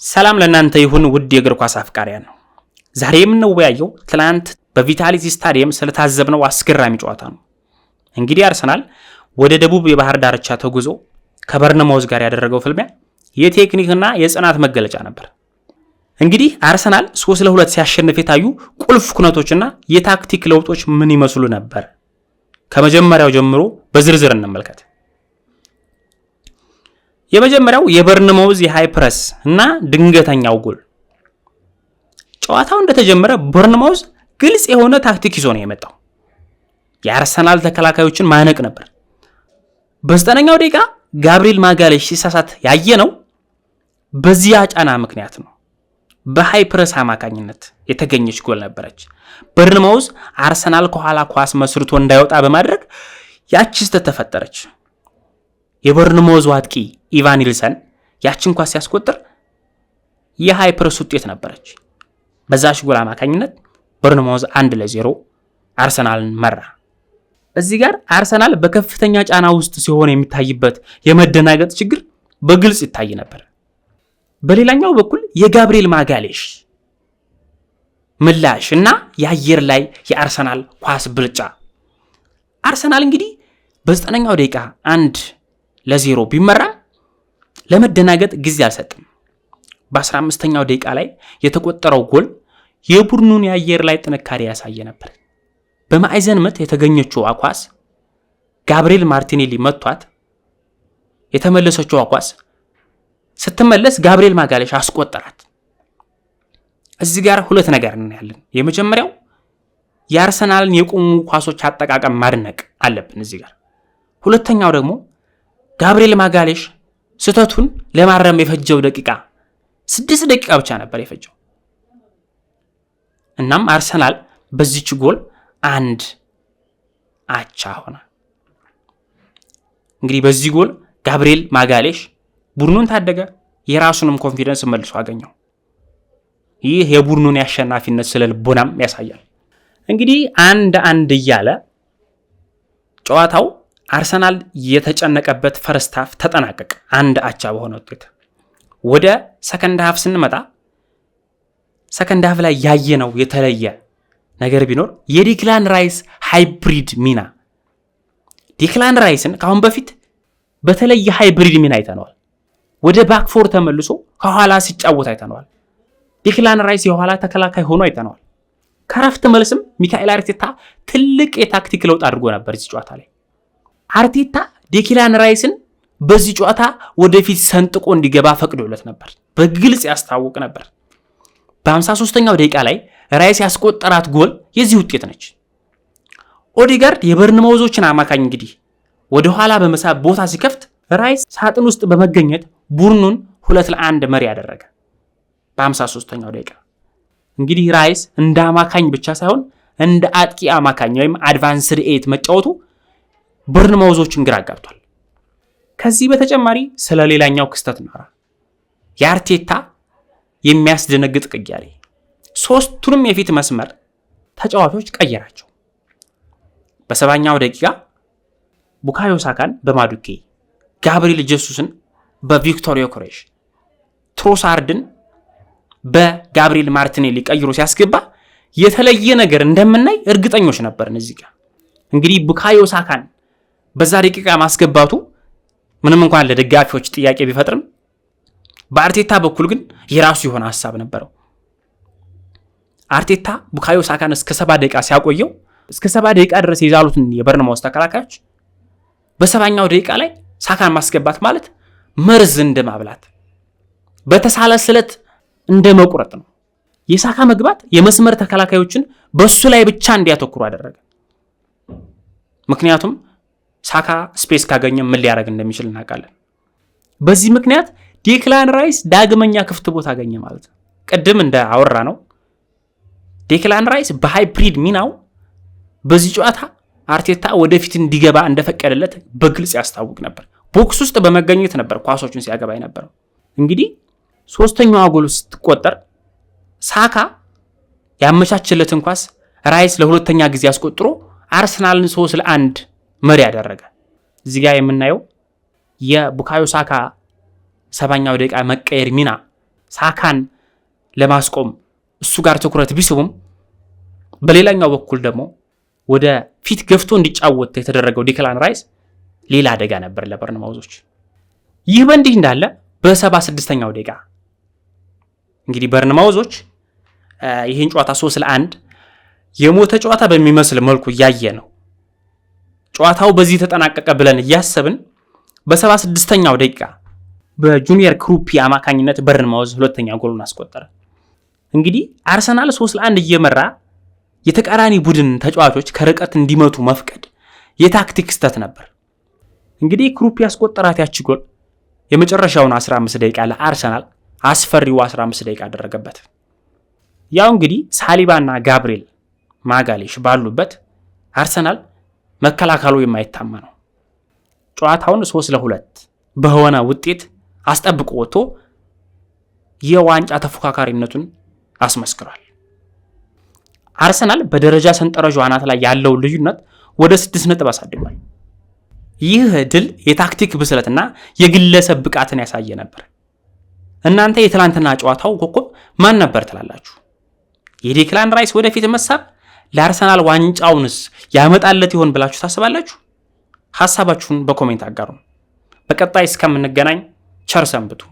ሰላም ለእናንተ ይሁን ውድ የእግር ኳስ አፍቃሪያን ነው። ዛሬ የምንወያየው ትላንት በቪታሊቲ ስታዲየም ስለታዘብነው አስገራሚ ጨዋታ ነው። እንግዲህ አርሰናል ወደ ደቡብ የባህር ዳርቻ ተጉዞ ከበርንማውዝ ጋር ያደረገው ፍልሚያ የቴክኒክና የጽናት መገለጫ ነበር። እንግዲህ አርሰናል 3-2 ሲያሸንፍ የታዩ ቁልፍ ኩነቶችና የታክቲክ ለውጦች ምን ይመስሉ ነበር? ከመጀመሪያው ጀምሮ በዝርዝር እንመልከት። የመጀመሪያው የበርንማውዝ የ high press እና ድንገተኛው ጎል። ጨዋታው እንደተጀመረ በርንማውዝ ግልጽ የሆነ ታክቲክ ይዞ ነው የመጣው። የአርሰናል ተከላካዮችን ማነቅ ነበር። በ9ኛው ደቂቃ ጋብሪኤል ማጋሌሽ ሲሳሳት ያየነው በዚያ ጫና ምክንያት ነው። በ high press አማካኝነት የተገኘች ጎል ነበረች። በርንማውዝ አርሰናል ከኋላ ኳስ መስርቶ እንዳይወጣ በማድረግ ያቺ ስህተት ተፈጠረች። የበርንማውዝ አጥቂ ኢቫን ኒልሰን ያችን ኳስ ሲያስቆጥር የ high press ውጤት ነበረች። በዛች ጎል አማካኝነት በርንማውዝ 1-0 አርሰናልን መራ። እዚህ ጋር አርሰናል በከፍተኛ ጫና ውስጥ ሲሆን የሚታይበት የመደናገጥ ችግር በግልጽ ይታይ ነበር። በሌላኛው በኩል የጋብሪኤል ማጋሌሽ ምላሽ እና የአየር ላይ የአርሰናል ኳስ ብልጫ። አርሰናል እንግዲህ በ9ኛው ደቂቃ 1-0 ቢመራ ለመደናገጥ ጊዜ አልሰጥም። በ15ኛው ደቂቃ ላይ የተቆጠረው ጎል የቡድኑን የአየር ላይ ጥንካሬ ያሳየ ነበር። በማዕዘን ምት የተገኘችው ኳስ ጋብሪኤል ማርቲኔሊ መቷት። የተመለሰችው ኳስ ስትመለስ ጋብሪኤል ማጋሌሽ አስቆጠራት። እዚህ ጋር ሁለት ነገር እናያለን። የመጀመሪያው የአርሰናልን የቆሙ ኳሶች አጠቃቀም ማድነቅ አለብን እዚህ ጋር። ሁለተኛው ደግሞ ጋብሪኤል ማጋሌሽ ስህተቱን ለማረም የፈጀው ደቂቃ 6 ደቂቃ ብቻ ነበር የፈጀው። እናም አርሰናል በዚች ጎል 1 አቻ ሆነ። እንግዲህ በዚህ ጎል ጋብሪኤል ማጋሌሽ ቡድኑን ታደገ፣ የራሱንም confidence መልሶ አገኘው። ይህ የቡድኑን የአሸናፊነት ስነ ልቦናም ያሳያል። እንግዲህ 1-1 እያለ ጨዋታው አርሰናል የተጨነቀበት first half ተጠናቀቀ፣ 1 አቻ በሆነ ውጤት። ወደ second half ስንመጣ second half ላይ ያየነው የተለየ ነገር ቢኖር የዲክላን ራይስ hybrid ሚና። ዲክላን ራይስን ከአሁን በፊት በተለየ hybrid ሚና አይተነዋል። ወደ back four ተመልሶ ከኋላ ሲጫወት አይተነዋል። ዲክላን ራይስ የኋላ ተከላካይ ሆኖ አይተነዋል። ከረፍት መልስም ሚካኤል አርቴታ ትልቅ የታክቲክ ለውጥ አድርጎ ነበር እዚህ ጨዋታ ላይ። አርቴታ ዴክላን ራይስን በዚህ ጨዋታ ወደፊት ሰንጥቆ እንዲገባ ፈቅዶለት ነበር። በግልጽ ያስታውቅ ነበር። በ53ኛው ደቂቃ ላይ ራይስ ያስቆጠራት ጎል የዚህ ውጤት ነች። ኦዴጋርድ የበርንማውዞችን አማካኝ እንግዲህ ወደኋላ በመሳብ ቦታ ሲከፍት ራይስ ሳጥን ውስጥ በመገኘት ቡድኑን 2-1 መሪ ያደረገ በ53ኛው ደቂቃ። እንግዲህ ራይስ እንደ አማካኝ ብቻ ሳይሆን እንደ አጥቂ አማካኝ ወይም advanced eight መጫወቱ በርንማውዞችን ግራ አጋብቷል። ከዚህ በተጨማሪ ስለ ሌላኛው ክስተት እናውራ። የአርቴታ የሚያስደነግጥ ቅያሬ፣ ሶስቱንም የፊት መስመር ተጫዋቾች ቀየራቸው። በ70ኛው ደቂቃ ቡካዮ ሳካን በማዱኬ፣ ጋብሪኤል ጀሱስን በቪክቶር ዮኬሬሽ፣ ትሮሳርድን በጋብሪኤል ማርቲኔሊ ቀይሮ ሲያስገባ የተለየ ነገር እንደምናይ እርግጠኞች ነበርን። እዚህ ጋር እንግዲህ ቡካዮ ሳካን በዛ ደቂቃ ማስገባቱ ምንም እንኳን ለደጋፊዎች ጥያቄ ቢፈጥርም በአርቴታ በኩል ግን የራሱ የሆነ ሀሳብ ነበረው። አርቴታ ቡካዮ ሳካን እስከ 70 ደቂቃ ሲያቆየው እስከ 70 ደቂቃ ድረስ የዛሉትን የበርንማውዝ ተከላካዮች በ70ኛው ደቂቃ ላይ ሳካን ማስገባት ማለት መርዝ እንደ ማብላት፣ በተሳለ ስለት እንደ መቁረጥ ነው። የሳካ መግባት የመስመር ተከላካዮችን በሱ ላይ ብቻ እንዲያተኩሩ አደረገ። ምክንያቱም ሳካ space ካገኘ ምን ሊያደርግ እንደሚችል እናውቃለን። በዚህ ምክንያት ዴክላን ራይስ ዳግመኛ ክፍት ቦታ አገኘ ማለት ነው። ቅድም እንዳወራነው ዴክላን ራይስ በ hybrid ሚናው በዚህ ጨዋታ አርቴታ ወደፊት እንዲገባ እንደፈቀደለት በግልጽ ያስታውቅ ነበር። Box ውስጥ በመገኘት ነበር ኳሶቹን ሲያገባ የነበረው። እንግዲህ ሶስተኛዋ ጎል ስትቆጠር ሳካ ያመቻችለትን ኳስ ራይስ ለሁለተኛ ጊዜ አስቆጥሮ አርሰናልን 3-1 መሪ ያደረገ። እዚህ ጋር የምናየው የቡካዮ ሳካ 70ኛው ደቂቃ መቀየር ሚና ሳካን ለማስቆም እሱ ጋር ትኩረት ቢስቡም በሌላኛው በኩል ደግሞ ወደ ፊት ገፍቶ እንዲጫወት የተደረገው ዲክላን ራይስ ሌላ አደጋ ነበር ለበርንማውዞች። ይህ በእንዲህ እንዳለ በ76ኛው ደቂቃ እንግዲህ በርንማውዞች ይህን ጨዋታ 3-1 የሞተ ጨዋታ በሚመስል መልኩ እያየ ነው። ጨዋታው በዚህ ተጠናቀቀ ብለን እያሰብን በ76ኛው ደቂቃ በጁኒየር ክሩፒ አማካኝነት በርንማውዝ ሁለተኛ ጎሉን አስቆጠረ። እንግዲህ አርሰናል 3-1 እየመራ የተቃራኒ ቡድን ተጫዋቾች ከርቀት እንዲመቱ መፍቀድ የታክቲክ ስህተት ነበር። እንግዲህ ክሩፒ ያስቆጠራት ያቺ ጎል የመጨረሻውን 15 ደቂቃ ለአርሰናል አስፈሪው 15 ደቂቃ አደረገበት። ያው እንግዲህ ሳሊባና ጋብሪኤል ማጋሌሽ ባሉበት አርሰናል መከላከሉ የማይታማ ነው። ጨዋታውን 3-2 በሆነ ውጤት አስጠብቆ ወጥቶ የዋንጫ ተፎካካሪነቱን አስመስክሯል። አርሰናል በደረጃ ሰንጠረዡ አናት ላይ ያለው ልዩነት ወደ 6 ነጥብ አሳድጓል። ይህ ድል የታክቲክ ብስለትና የግለሰብ ብቃትን ያሳየ ነበር። እናንተ የትላንትና ጨዋታው ኮከብ ማን ነበር ትላላችሁ? የዴክላን ራይስ ወደፊት መሳብ ለአርሰናል ዋንጫውንስ ያመጣለት ይሆን ብላችሁ ታስባላችሁ? ሐሳባችሁን በ comment አጋሩ። በቀጣይ እስከምንገናኝ ቸር ሰንብቱ።